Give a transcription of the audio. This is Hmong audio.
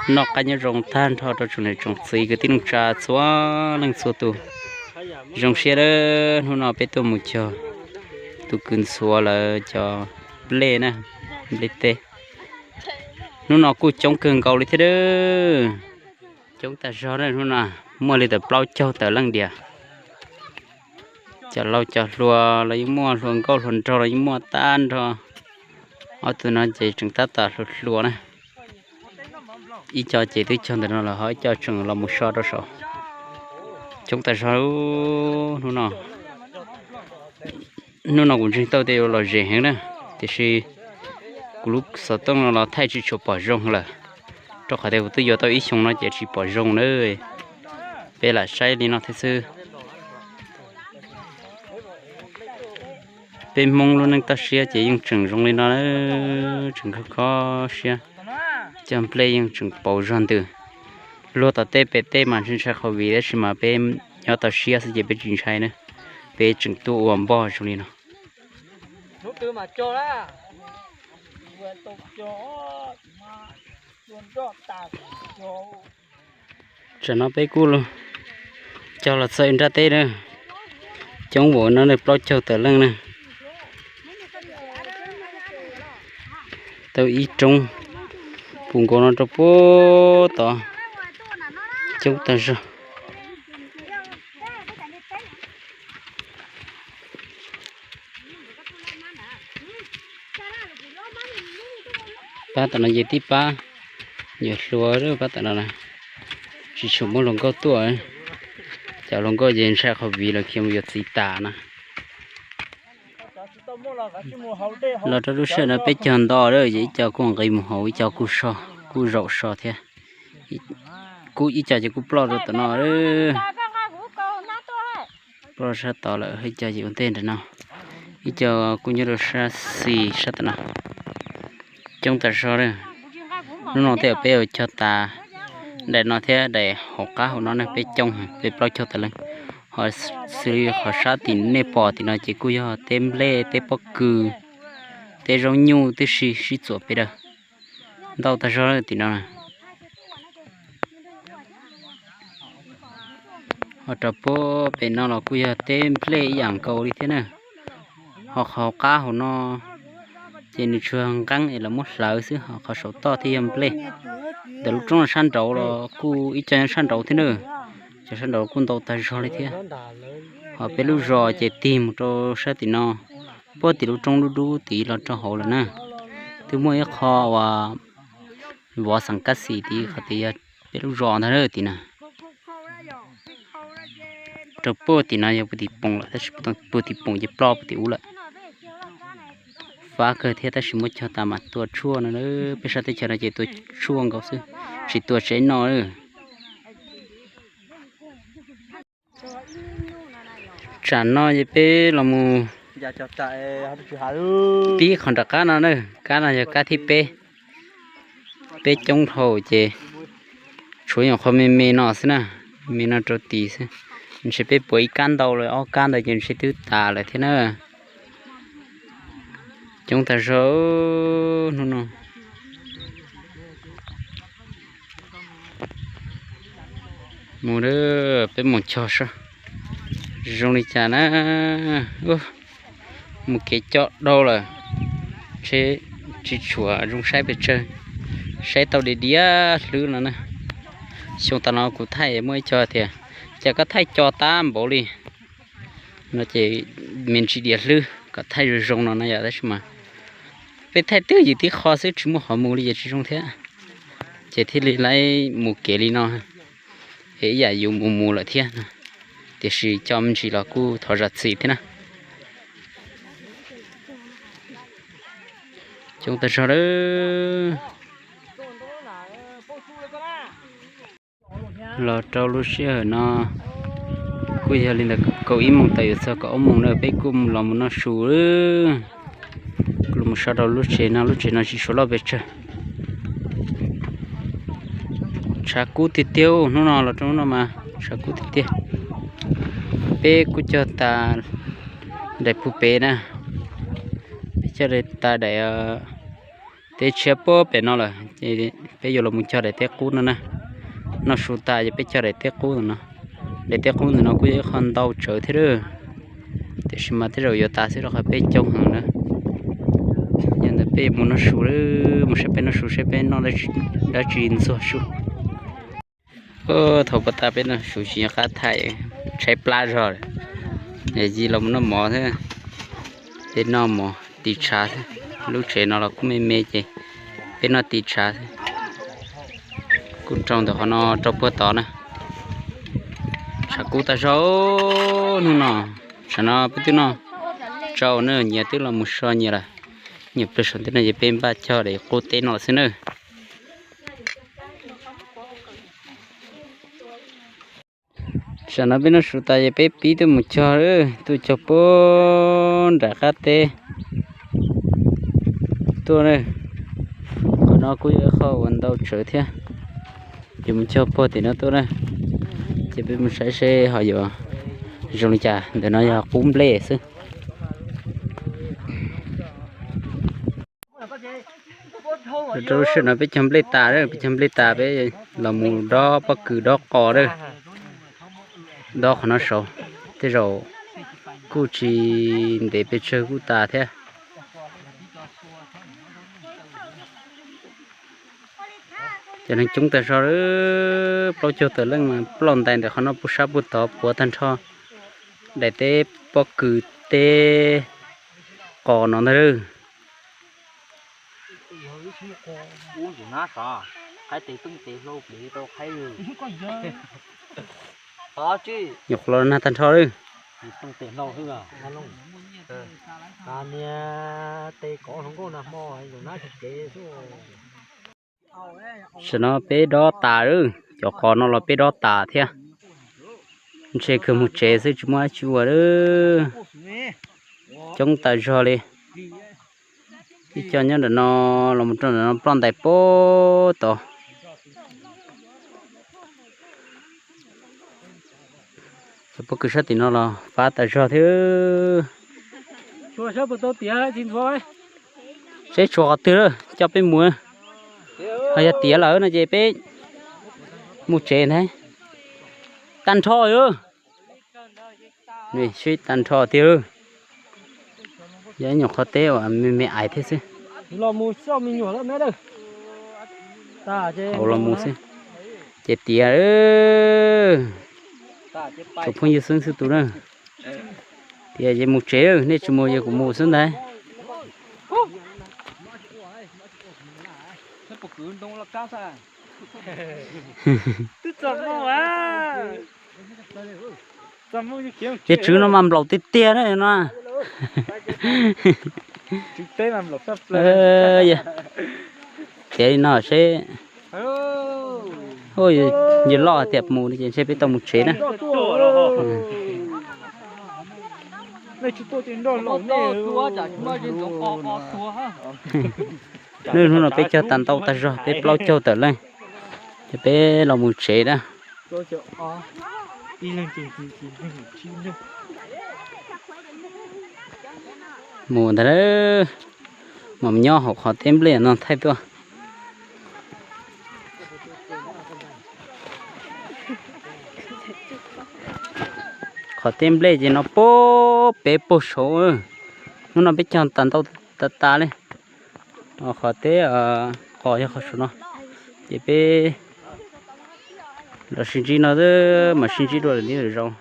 Noj qab nyob zoo tag nrho rau tsoom niam tsoom txiv kwv tij neej tsa txhua leej txhua tus. Zoo siab lawm, hnub no peb tuaj mus cog tus kwv ntxhuav lawv cov nplej na, nplej teb. Hnub no kuj coob kawg nkaus li thiab. Coob tag zog na, hnub no muaj li tawm plaub caug tawm leej diam. Cov laus cov hluas los yeej muaj, hluas nkauj hluas nraug los yeej muaj tag nrho. Ob tug no ces tseem tab tom hluas hluas na. Ib co ces twb cog ntawm no los ho ib co tseem los mus so rau saum. Coob tag zog hnub no. Hnub no kuv ntseeg tau tias yuav lom zem heev na, tiam sis kuv lub xov tooj no los thaij tsis tshua pom zoo lawm, rau qhov tias kuv twb yuav tau ib xyoo no ces tsis pom zoo na. Peb lam saib li no thiab xwb. Peb Hmoob lub neej toj siab ces yeej tseem zoo li no, tseem khov kho siab, cog nplej yeej tseem pauv zog ntws. Luag tom teb pem teb mas ntshai ntshai qhov viv, tab sis mas peb nyob toj siab xwb ces peb tsis ntshai na, peb tseem tuaj ua npoj zoo li no. Tsam no peb kuj cog los txog ib nrab teb na, coob npaum no ne, plaub caug tawm leej na. Tau ib roob, pum nkaus no rau puag tod, coob tag zog. Pab tom no ces tib pab yuav hluas, pab tom no tsis tshua muaj hluas nkauj tuaj. Cov hluas nkauj ces ntshai qhov viv lawm khiav mus yuav txiv tas na. Los rau lub sij hawm no peb cog nto lawm ces ib co kuj nqis mus hauv, ib co kuj so, kuj zaum so thiab. Kuj ib co ces kuj ploj rau tom no, ploj sab tod lawm, ib co ces ua ntej nram no, ib co kuj nyob rau sab xis sab tom no. Coob tag zog. Hnub no tej zaum peb yuav cog tas daim no thiab daim hauv qab hauv no ne, peb coob, peb plaub caug tawm leej. Ho xws li qhov sab tim nej pom tim no ces kuj yog teb nplej, teb pob kws, teb zaub nyuj tib si sib txuam pes daws. Ntau tag zog tim no. Ho rau puag pem no los kuj yog teb nplej ib yam nkaus li thiab na. Ho qhov qab hauv no ces nws tsuas nqeeb es lawv muab hlawv xwb, ho qhov saum toj thiaj yog nplej. Ntawm lub roob no sab nraud los kuj ib co nyob sab nraud thiab na. Cov sab nraud kuj ntau tag zog li thiab. Ho peb lub zos ces tig mus rau sab tim no, puag tim lub roob dub dub tid los rau hauv lawm na. Twb muaj ib qho uas vov xeem kab xis tid, qhov tid yog peb lub zos ntag na tim na. Rau puag tim no yog puag tim poom lawm, tab sis puag tim poom ces ploj puag tim ub lawm. Fab kawg thiab, tab sis muab cog tas mam tua tshuaj no. Peb sab teb chaws no ces tua tshuaj nkaus xwb, tsis tua tsev no. Tsam no ces peb los mus pib qhov nram qab no na, kab no yog kab thib peb. Peb coob dhau ces tshuav nyuam qhuav me me no xwb na, me no rau tid xwb. Ntshe peb puav ib kab ntau lawm, ob kab ntawd ces ntshe twb tas lawm thiab na. Coob tag zog hnub no. Mus, peb mus chog saib zoo li cas na. Mus kev co dhau lawm, tsheb tsis tshua zoo saib pes tsawg, saib tau diav diav hlwb no na. Xyoo tas no kuv thaij muaj ib co tias, cas koj thaij co tab npaum li no ces me ntsis diav hlwb kom thaij zoo zoo no na yom, tab sis mas peb thaij twb ywm tib qho xwb tsis muaj qhov mus li ces tsis zoo thiab, ces thiaj li lawv mus kev li no, es ib yam yus mus mus lawm thiab no, tiam sis co me ntsis los kuj thov zam txim thiab na. Coob tag zog lawm. Los rau lub sij hawm no kuj yog li ntawm kaum ib moos tawm yuav txog kaum ob moos na, peb kuj los mus noj su. Kuj los mus so rau lub tsev no, lub tsev no tsis tshua loj pes tsawg. Tshav kub tiag tiag, hnub no los rau hnub no mas tshav kub tiag tiag. Peb kuj cog tas daim pug pem na, peb cog tas daim Teb tshiab puag pem no lawm, ces peb yuav los mus cog daim teb qub no na. Noj su tas ces peb cog daim teb qub ntawm no. Daim teb qub ntawm no kuj yog ib qho ntau tsawv thiab lawm, tiam sis mas tej zaum yuav tas xwb rau qhov peb coob heev na. Yog ntawd peb yuav mus noj su, mus saib peb noj su seb peb noj dab tsi ntxuag su. Thaum puag ta peb noj su tsis nco qab thaij, tshaib plab zog lawm. Yog los mus noj mov thiab, peb noj mov tiv tshav xwb. Lub tsev no los kuj me me ces peb noj tiv tshav xwb. Kuj rau ntawm qhov no rau puag tod na. Tshav kub tag zog hnub no. Tsam no peb twb noj tsau na, nyias twb los mus so nyias lawm. Nyias pw saum ntej no ces peb npaj cog daim qub teb no xwb na. Tsam no peb noj su tas ces peb pib tuaj mus cog, tuaj cog puag nram qab teb tuaj na. Qhov no kuj yog ib qho uas ntau tsawv thiab. Ces mus cog puag tim no tuaj na, ces peb mus saib seb ho yuav zoo li cas. Ntawm no yog qub nplej xwb. Rau lub sij hawm no peb cog nplej tas, peb cog nplej tas peb los mus dob pob kws dob qos lawm. Dob qhov no saud, tej zaum kuj tsis ntev pes tsawg kuj tas thiab. Cov neeg coob tag zog, plaub caug tawm leej mas ploj ntais ntawm qhov no puag sab puag tod puav tag nrho daim teb pob kws teb qos no ntag. Nyuam qhuav los nag tag nrho lawm. Tam no peb dob tas lawm, cov qos no los peb dob tas thiab. Ntshe kawg mus tsev xwb tsis muaj dab tsi ua lawm. Coob tas zog li. Ib co nyob ntawm no los mus rau ntawm no ploj ntais puag tod. Cov pob kws sab tim no los fab tas zog thiab. Seb tshuav qhov twg lawm coj peb mus. Ho yog tiav lawm no ces peb mus tsev ntag. Tag nrho lawm. Sib tag nrho tiag. Yog ib nyuag qhov teb uas me me ais thiab xwb. Hauv los mus xwb. Ces tiav, tus phooj ywg Xeeb xwb tus na. Tiav ces mus tsev, nej tsis mus ces kuv mus xwb ntag. Ces tswv no mas nplaum tiag tiag na no. Tiav li no seb, yog loj tias mus ces ntshe peb tau mus tsev na. Hnub no peb cog tas ntau tag zog, peb plaub caug tawm leej, ces peb los mus tsev na. Mus ntag, mam nyob hauv qhov teb nplej no thaij tuaj. Qhov teb nplej ces no puag pem puag saud. Hnub no peb cog tas ntau tas tas li. Qhov teb qos yog qhov saum no, ces peb los sib ntsib no, mam sib ntsib dua lwm zaus.